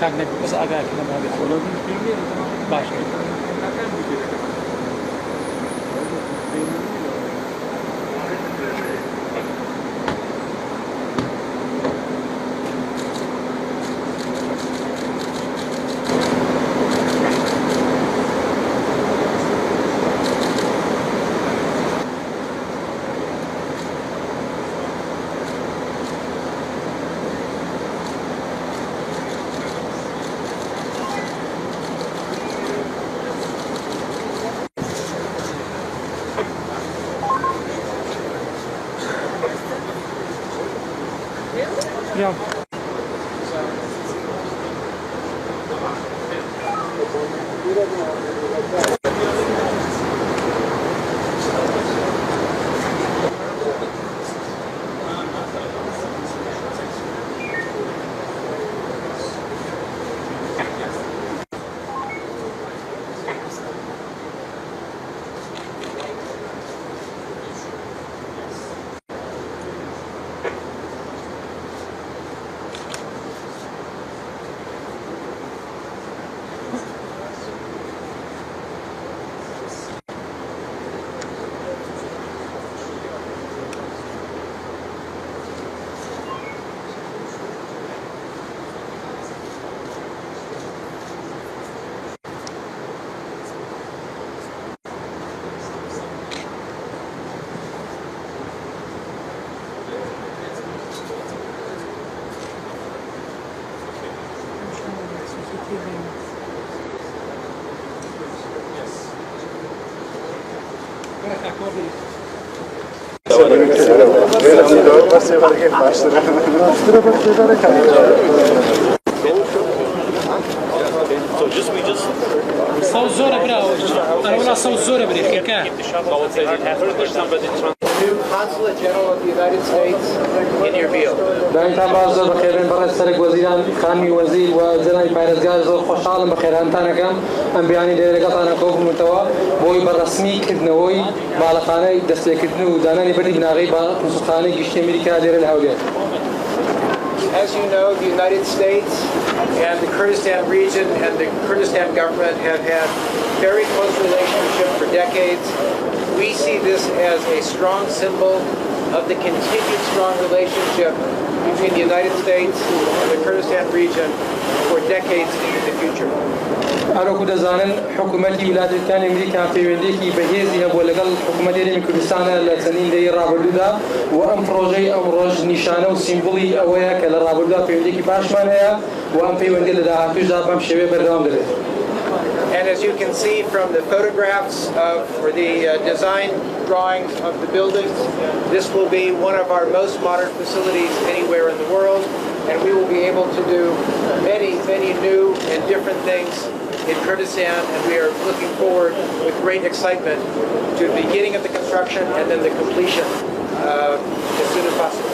کاک نەبی بەس ئاگایەکی لەم هەبێت باشە. Ja. سەوز زۆرە براوە ئەرەوەڵا سەوز زۆرە برێ خێرکە. New Consulate General of the United States in Erbil. دایتان باش زۆر بەخێربێن بەڕێز سەرەک وەزیران خانمی وەزیر و جەنابی پارێزگار زۆر خۆشحاڵم بەخێرهاتنتان ئەکەم ئەم بیانی لێرە لەگەڵتانە کۆبوومەتەوە بۆی بە ڕەسمی کردنەوەی باڵەخانەی دەستپێکردن و دانانی بەردی بناغەی کونسوڵخانەی گشتی ئەمریکا لێرە لە هەولێر. As you know, the United States and the Kurdistan region and the Kurdistan government have had very close relationship for decades. We see this as a strong symbol of the continued strong relationship between the United States and the Kurdistan region for decades into the future. هەروەکو دەزانن حکوومەتی ویلایەتەکانی ئەمریکا پەیوەندییەکی بەهێزی هەبووە لەگەڵ حکوومەتی هەرێمی کوردستانە لە چەندین دەیەی ڕابردوودا و ئەم پڕۆژەی ئەمڕۆش نیشانە و سیمبولی ئەوەیە کە لە ڕابردوودا پەیوەندییەکی باشمان هەیە و ئەم پەیوەندییە لە داهاتووشدا بەم شێوەیە بەردەوام دەبێت. And as you can see from the photographs of, or the design drawings of the buildings, this will be one of our most modern facilities anywhere in the world, and we will be able to do many, many new and different things in Kurdistan, and we are looking forward with great excitement to the beginning of the construction and then the completion as soon as possible.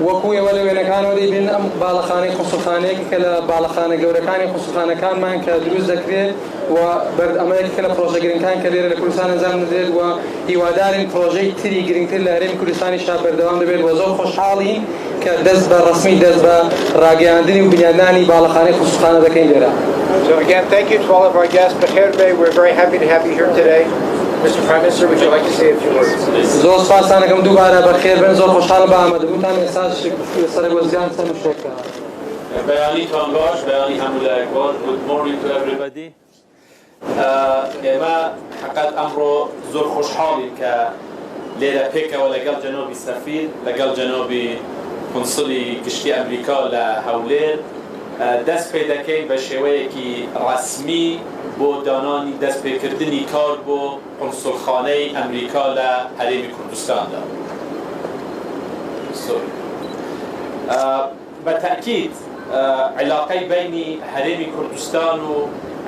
وەکو ئێوە لە وێنەکانەوە دەیبینن ئەم باڵەخانەی قونسوڵخانەیەکە کە لە باڵەخانە گەورەکانی قونسوڵخانەکانمان کە دروست دەکرێت و بەرد ئەمە یەکێکە لە پڕۆژە گرنگەکان کە لێرە لە کوردستان ئەنجام دەدرێت و هیوادارین پڕۆژەی تری گرنگتر لە هەرێمی کوردستانیشدا بەردەوام دەبێت و زۆر خۆشحاڵین کە دەست بە ڕەسمی دەست بە ڕاگەیاندنی و بنیادنانی باڵەخانەی قونسوڵخانە دەکەین لێرە. So again, thank you to all of our guests. بەخێربێی, we're very happy to have you here today. Mr. Prime Minister, would you like to say a few words? زۆر سوپاستان ئەکەم دووبارە بەخێر بن زۆر خۆشحاڵم بە ئامادەبوونتان ئێستاش سەرۆک وەزیران چەند وشەیەک بکەن. بەیانیتان باش، بەیانی هەموو لایەک باش. Good morning to everybody. ئێمە حقیقەت ئەمڕۆ زۆر خۆشحاڵین کە لێرە پێکەوە لەگەڵ جەنابی سەفیر، لەگەڵ جەنابی قونسڵی گشتی ئەمریکا لە هەولێر دەست پێ دەکەین بە شێوەیەکی ڕەسمی بۆ دانانی دەست پێکردنی کار بۆ قونسڵخانەی ئەمریکا لە هەرێمی کوردستاندا. Sorry. بە تەئکید عیلاقەی بەینی هەرێمی کوردستان و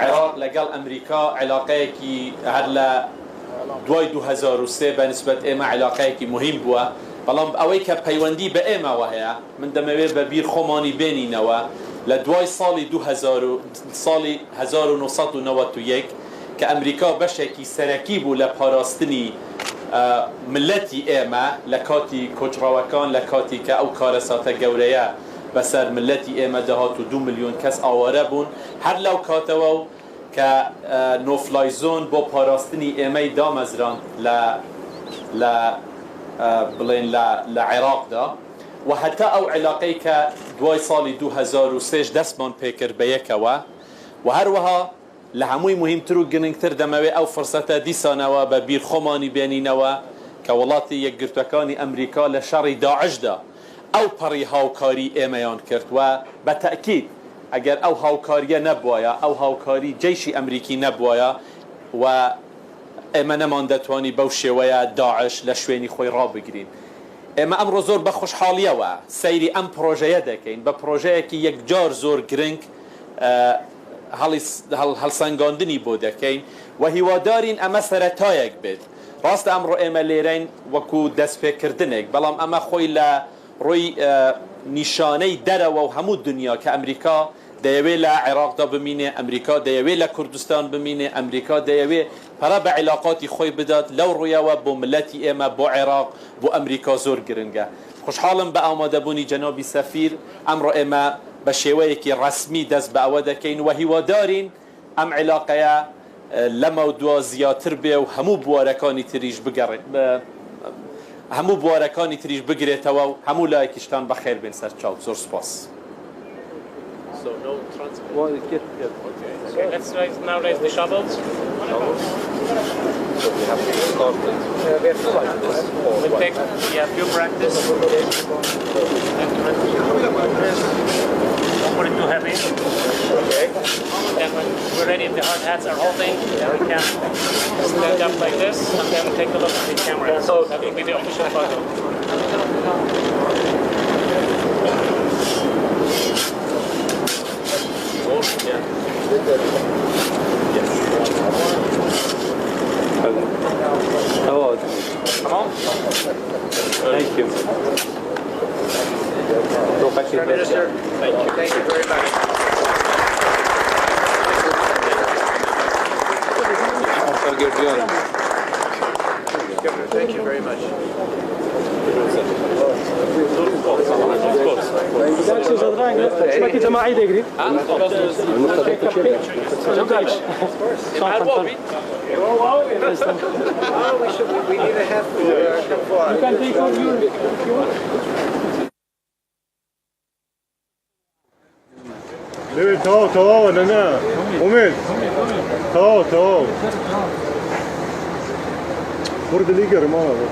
عێراق لەگەڵ ئەمریکا عیلاقەیەکی هەر لە دوای 2003 بە نیسبەت ئێمە عیلاقەیەکی موهیم بووە، بەڵام ئەوەی کە پەیوەندی بە ئێمەوە هەیە من دەمەوێت بە بیر خۆمانی بێنینەوە لە دوای ساڵی 2000 و ساڵی 1991 کە ئەمریکا بەشێکی سەرەکی بوو لە پاراستنی ملەتی ئێمە لە کاتی کۆچڕەوەکان لە کاتی کە ئەو کارەساتە گەورەیە بەسەر ملەتی ئێمە دەهات و 2 ملیۆن کەس ئاوارە بوون، هەر لەو کاتەوە و کە no fly zone بۆ پاراستنی ئێمەی دامەزراند لە لە بڵێن لە لە عێراقدا و هەتا ئەو عیلاقەی کە دوای ساڵی 2003 دەستمان پێکرد بە یەکەوە. و هەروەها لە هەمووی موهیمتر و گرنگتر دەمەوێ ئەو فرسەتە دیسانەوە بە بیر خۆمانی بێنینەوە کە وڵاتی یەکگرتوەکانی ئەمریکا لە شەڕی داعشدا ئەو پەڕی هاوکاری ئێمەیان کرد و بە تەئکید ئەگەر ئەو هاوکاریە نەبوایە، ئەو هاوکاری جەیشی ئەمریکی نەبوایە و ئێمە نەماندەتوانی بەو شێوەیە داعش لە شوێنی خۆی ڕابگرین. ئێمە ئەمڕۆ زۆر بە خوشحاڵیەوە سەیری ئەم پڕۆژەیە دەکەین بە پڕۆژەیەکی یەکجار زۆر گرنگ هەڵسەنگاندنی بۆ دەکەین و هیوادارین ئەمە سەرەتایەک بێت. ڕاستە ئەمڕۆ ئێمە لێرەین وەکو دەستپێکردنێک، بەڵام ئەمە خۆی لە ڕووی نیشانەی دەرەوە و هەموو دنیا کە ئەمریکا دەیەوێ لە عێراقدا بمینێ، ئەمریکا دەیەوێ لە کوردستان بمینێ، ئەمریکا دەیەوێ پەرە بە عیلاقاتی خۆی بدات، لەو ڕوویەوە بۆ ملەتی ئێمە، بۆ عێراق، بۆ ئەمریکا زۆر گرنگە. خوشحاڵم بە ئامادەبوونی جەنابی سەفیر، ئەمڕۆ ئێمە بە شێوەیەکی ڕەسمی دەست بە ئەوە دەکەین و هیوادارین ئەم عیلاقەیە لەمەودوا زیاتر بێ و هەموو بوارەکانی تریش بگەڕێ هەموو بوارەکانی تریش بگرێتەوە و هەموو لایەکیشتان بەخێر بێن سەرچاو. زۆر سوپاس. Okay, let's raise, now raise the shovels. We'll take, yeah, few practice. Don't put it too heavy. Okay. Then when we're ready, if the hard hats are holding, then we can stand up like this and then take a look at the camera. So that will be the official photo. Thank you. Prime Minister, thank you. Thank you very much. Governor, thank you very much. Oh, we should, we need a hat for Fuad. ليه تەواو تەواوە لە نا ئومێد تەواو تەواو وردە لیگەڕ ماڵەوە.